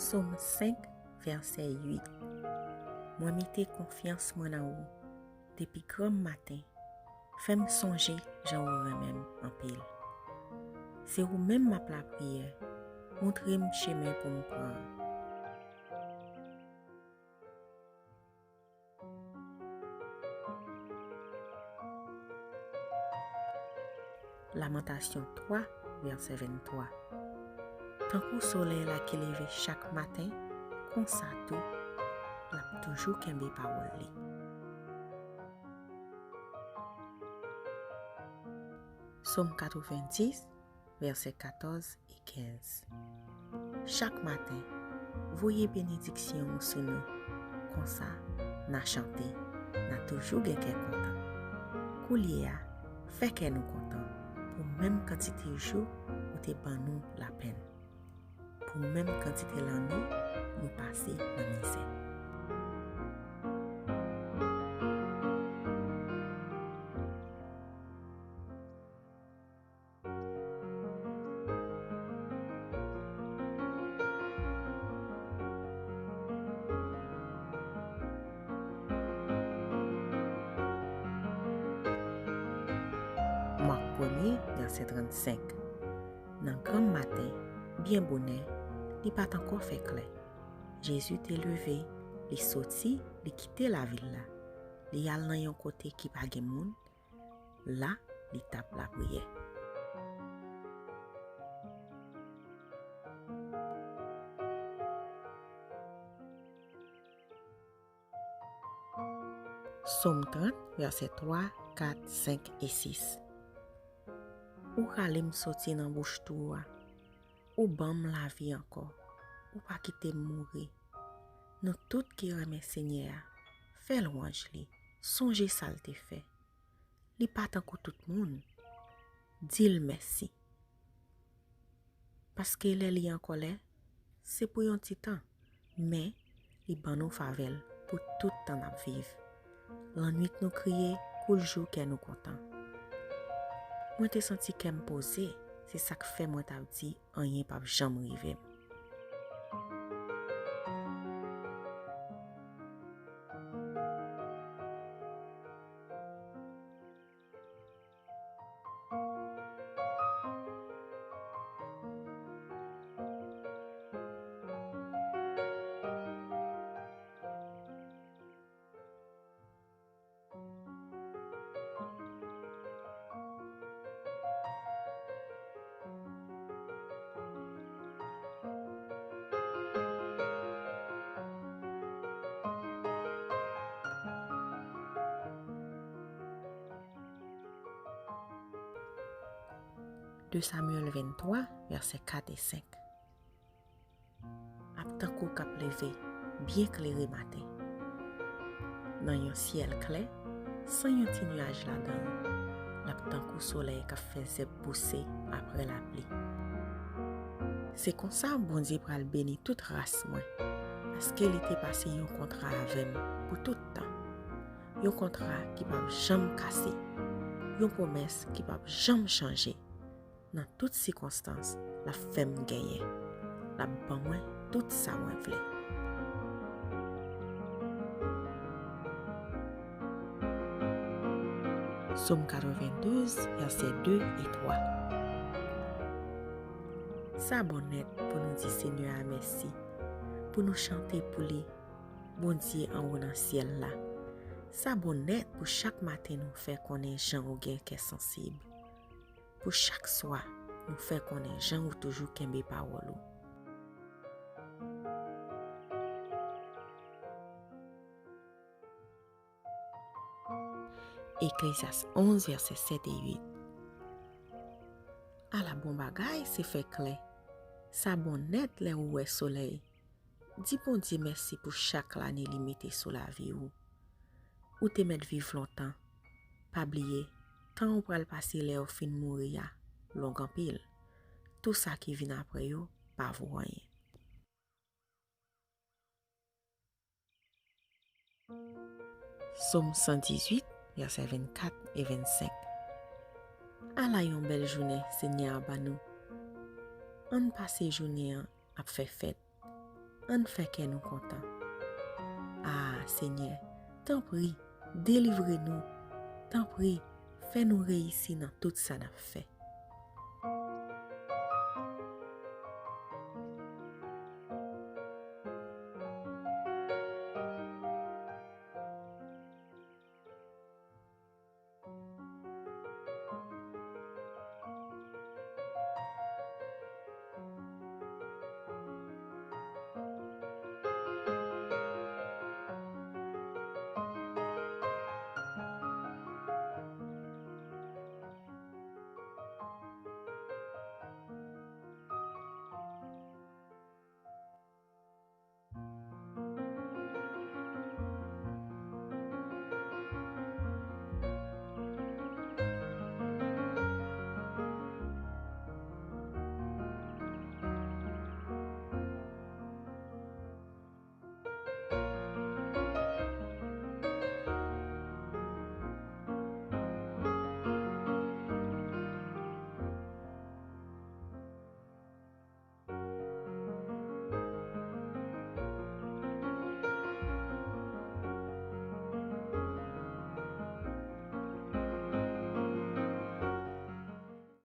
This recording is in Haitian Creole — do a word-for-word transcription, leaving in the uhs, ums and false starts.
Sòm senk, vèsè uit. Mwen mete konfyans mwen nan ou depi granm maten. Fè m sonje jan ou renmen m anpil. Se ou menm m ap lapriyè. Montre m chemen pou m pran. Lamantasyon twa, vèsè venntwa. Tankou solèy la ki leve chak maten, konsa tou, l ap toujou kenbe pawòl li. Sòm katrevenndis, vèsè katòz e kenz. Chak maten, voye benediksyon ou sou nou. Konsa, n a chante, n a toujou gen kè kontan. Koulye a, fè kè nou kontan pou menm kantite jou ou te ban nou lapenn, pou menm kantite lanne nou pase nan mizè. Mak premye, vèsè trannsenk. Nan granm maten, byen bonè, li pa t ankò fè klè. Jezi te leve, li soti, li kite lavil la. Li al nan yon kote ki pa gen moun, la, li t ap lapriyè. Sòm trant, vèsè twa, kat, senk e sis. Ou rale m soti nan bouch twou a. Ou ban m lavi ankò. Ou pa kite m mouri. Nou tout ki renmen Senyè a, fè lwanj li. Sonje sa l te fè. Li pa tankou tout moun. Di l mèsi. Paske lè li an kòlè, se pou yon ti tan, men li ban nou favè l pou tout tan n ap viv. Lannwit nou kriye, kou l jou kè nou kontan. Mwen te santi kè m poze, se sa k fè mwen t ap di anyen p ap janm rive m. De Samyèl venntwa, vèsè kat e senk. Ap tankou k ap leve byen klere maten. Nan yon syèl klè, san yon ti nyaj ladan l, l ap tankou solèy k ap fè zèb pouse apre lapli. Se konsa Bondye pral beni tout ras mwen, paske li te pase yon kontra avè m pou tout tan. Yon kontra ki p ap janm kase, yon pwomès ki p ap janm chanje. Nan tout sikonstans, l ap fè m genyen. L ap ban mwen tout sa mwen vle. Sòm katrevendouz, vèsè de e twa. Sa bon nèt pou nou di Senyè a mèsi, pou nou chante pou li, Bondye anwo nan syèl la. Sa bon nèt pou chak maten nou fè konnen jan ou gen kè sansib. Pou chak swa, nou fè konnen jan ou toujou kenbe pawòl ou. Eklezyas onz, vèsè sèt e uit. Ala bon bagay, se fè klè. Sa bon nèt lè ou wè solèy. Di Bondye mèsi pou chak lane li mete sou lavi ou. Ou te mèt viv lontan. Pa bliye, tan ou pral pase lè ou fin mouri a long anpil. Tou sa ki vin apre yo pa vo anyen. Sòm san dizuit, vèsè vennkat e vennsenk. Ala yon bèl jounen Senyè a ban nou! Ann pase jounen an ap fè fèt. ann fè kè nou kontan. A, Senyè, tanpri, delivre nou. Tanpri, fè nou reyisi nan tout sa n ap fè.